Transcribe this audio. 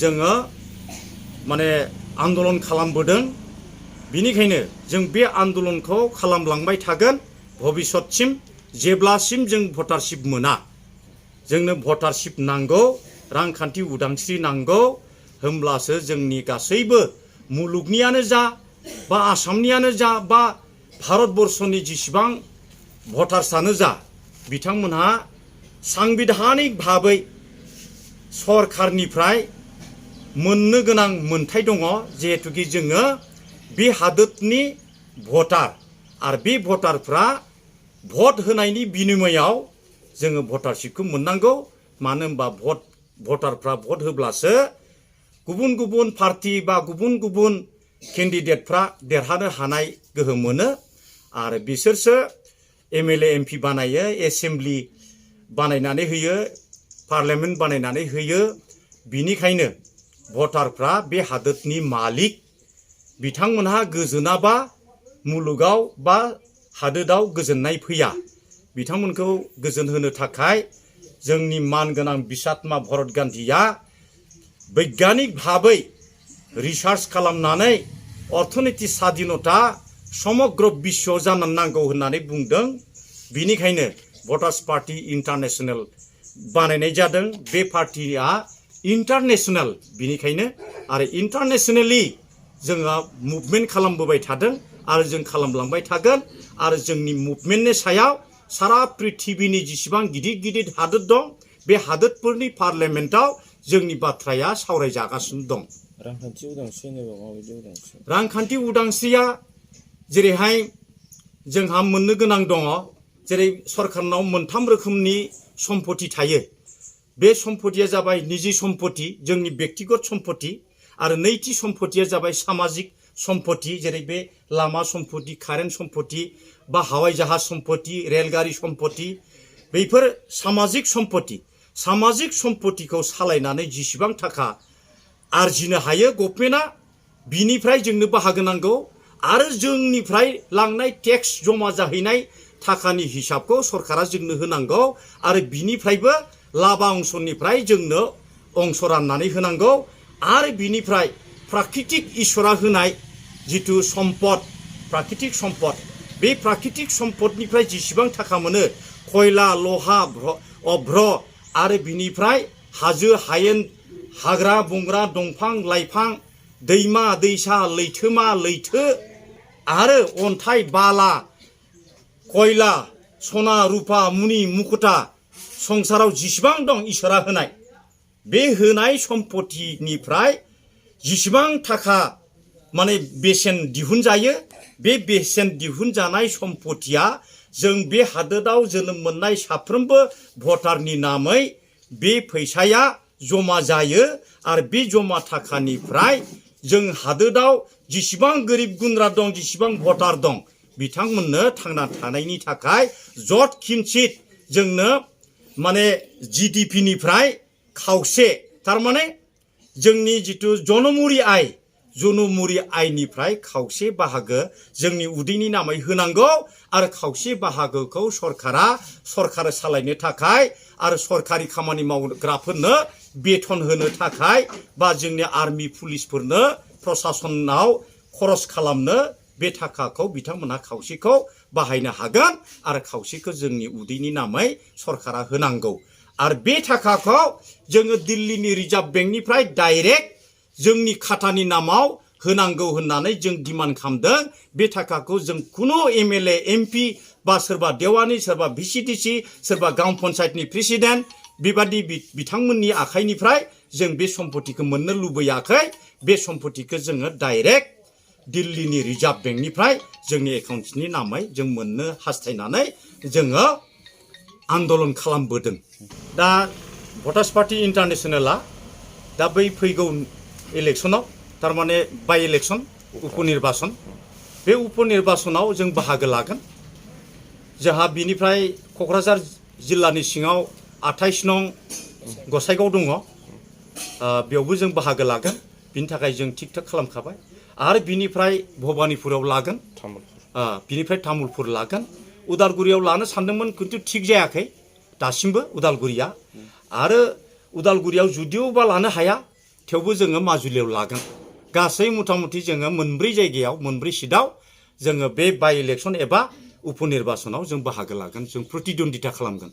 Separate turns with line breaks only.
जोङो माने आन्दलन खालामबोदों बिनिखायनो जों बे आन्दलनखौ खालामलांबाय थागोन भबिष्यतसिम जेब्लासिम जों भटारशिप मोना जोंनो भटारशिप नांगौ रांखान्थि उदांस्रि नांगौ होमब्लासो जोंनि गासैबो मुलुगनियानो जा बा आसामनियानो जा बा भारतबर्षनि जेसेबां भटार्सआनो जा बिथांमोनहा सांबिधानिक भाबै सरकारनिफ्राय मोननो गोनां मोन्थाय दङ जिहेतुकि जोङो बे हादोरनि भटार आरो बे भटारफ्रा भट होनायनि बिनिमयाव जोङो भटारशिपखौ मोननांगौ मानो होनबा भटारफ्रा भट होब्लासो गुबुन गुबुन पार्टी बा गुबुन गुबुन केन्डिडेटफ्रा देरहानो हानाय गोहो मोनो आरो बिसोरसो एमएलए एमपि बानायो एसेम्बलि बानायनानै होयो पार्लियामेन्ट बानायनानै होयो बिनिखायनो भटारफ्रा बे हादोरनि मालिक बिथांमोनहा गोजोनाबा मुलुगाव बा हादोराव गोजोननाय फैया बिथांमोनखौ गोजोन होनो थाखाय जोंनि मानगोनां बिसात्मा भरत गान्धीया बैज्ञानिक भाबै रिसार्च खालामनानै अर्थनीति स्वाधीनता समग्र बिश्वआव जानो नांगौ होननानै बुंदों बिनिखायनो भटार्स पार्टी इन्टारनेशनेल बानायनाय जादों बे पार्टीया इन्टारनेशनेल बिनिखायनो आरो इन्टारनेशनेलि जोङो मुभमेन्ट खालामबोबाय थादों आरो जों खालामलांबाय थागोन आरो जोंनि मुभमेन्टनि सायाव सारा पृथिबीनि जेसेबां गिदिर गिदिर हादोर दं बे हादोरफोरनि पार्लियामेन्टआव जोंनि बाथ्राया सावरायजागासिनो दं।
रांखान्थि उदांस्रि होनोबा माबायदि उदांस्रि?
रांखान्थि उदांस्रिया जेरैहाय जोंहा मोननो गोनां दङ जेरै सरकारनाव मोनथाम रोखोमनि सम्पति थायो बे सम्पतिया जाबाय निजि सम्पति जोंनि व्यक्तिगत सम्पति आरो नैथि सम्पतिया जाबाय सामाजिक सम्पति जेरै बे लामा सम्पति कारेन्ट सम्पति बा हावाइ जाहाज सम्पति रेलगारि सम्पति बेफोर सामाजिक सम्पतिखौ सालायनानै जेसेबां थाखा आरजिनो हायो गभर्नमेन्टआ बिनिफ्राय जोंनो बाहागो नांगौ आरो जोंनिफ्राय लांनाय टेक्स जमा जाहैनाय थाखानि हिसाबखौ सरकारा जोंनो होनांगौ आरो बिनिफ्रायबो लाबा अंशनिफ्राय जोंनो अंश राननानै होनांगौ आरो बिनिफ्राय प्राकृतिक इसोरा होनाय जितु सम्पद प्राकृतिक सम्पद बे प्राकृतिक सम्पदनिफ्राय जेसेबां थाखा मोनो खयला लहा अभ्र आरो बिनिफ्राय हाजो हायेन हाग्रा बंग्रा दंफां लाइफां दैमा दैसा लैथोमा लैथो आरो अन्थाइ बाला खयला सना रुपा मुनि मुकुटा संसाराव जेसेबां दं इसोरा होनाय बे होनाय सम्पतिनिफ्राय जेसेबां थाखा माने बेसेन दिहुनजायो बे बेसेन दिहुनजानाय सम्पतिया जों बे हादोराव जोनोम मोननाय साफ्रोमबो भटारनि नामै बे फैसाया जमा जायो आरो बे जमा थाखानिफ्राय जों हादोराव जेसेबां गोरिब गुन्द्रा दं जेसेबां भटार दं बिथांमोननो थांना थानायनि थाखाय जत किन्सित जोंनो माने जिडिपिनिफ्राय खावसे थारमाने जोंनि जितु जनमुरि आयनिफ्राय खावसे बाहागो जोंनि उदैनि नामै होनांगौ आरो खावसे बाहागोखौ सरकारा सालायनो थाखाय आरो सरकारि खामानि मावग्राफोरनो बेथन होनो थाखाय बा जोंनि आर्मि पुलिसफोरनो प्रशासनाव खरस खालामनो बे थाखाखौ बिथांमोनहा खावसेखौ बाहायनो हागोन आरो खावसेखौ जोंनि उदैनि नामै सरकारा होनांगौ आरो बे थाखाखौ जोङो दिल्लीनि रिजार्भ बेंकनिफ्राय डाइरेक्ट जोंनि खातानि नामाव होनांगौ होननानै जों डिमान्ड खालामदों बे थाखाखौ जों कुनु एमएलए एमपि बा सोरबा देवानि सोरबा भिसिडिसि सोरबा गांव पन्चायतनि प्रेसिडेन्ट बेबादि बिथांमोननि आखाइनिफ्राय जों बे सम्पतिखौ मोननो लुबैयाखै बे सम्पतिखौ जोङो डाइरेक्ट दिल्लीनि रिजार्भ बेंकनिफ्राय जोंनि एकाउन्टनि नामै जों मोननो हास्थायनानै जोङो आन्दलन खालामबोदों दा भटार्स पार्टी इन्टारनेशनेला दा बै फैगौ इलेक्सनाव थारमाने बाइ इलेक्सन उपनिर्बासन बे उपनिर्बासनाव जों बाहागो लागोन जोंहा बिनिफ्राय क'क्राझार जिल्लानि सिङाव 28 नं गसाइगाव दङ बेयावबो जों बाहागो लागोन बिनि थाखाय जों थिक थाक खालामखाबाय आरो बिनिफ्राय भबानिपुराव लागोन बिनिफ्राय तामुलपुर लागोन उदालगुरियाव लानो सानदोंमोन किन्तु थिक जायाखै दासिमबो उदालगुरिया आरो उदालगुरियाव जुदिअबा लानो हाया थेवबो जोङो माजुलियाव लागोन गासै मथा मथि जोङो मोनब्रै जायगायाव मोनब्रै सिटआव जोङो बे बाइ इलेक्सन एबा उपनिर्बासनाव जों बाहागो लागोन जों प्रतिद्वन्दिता खालामगोन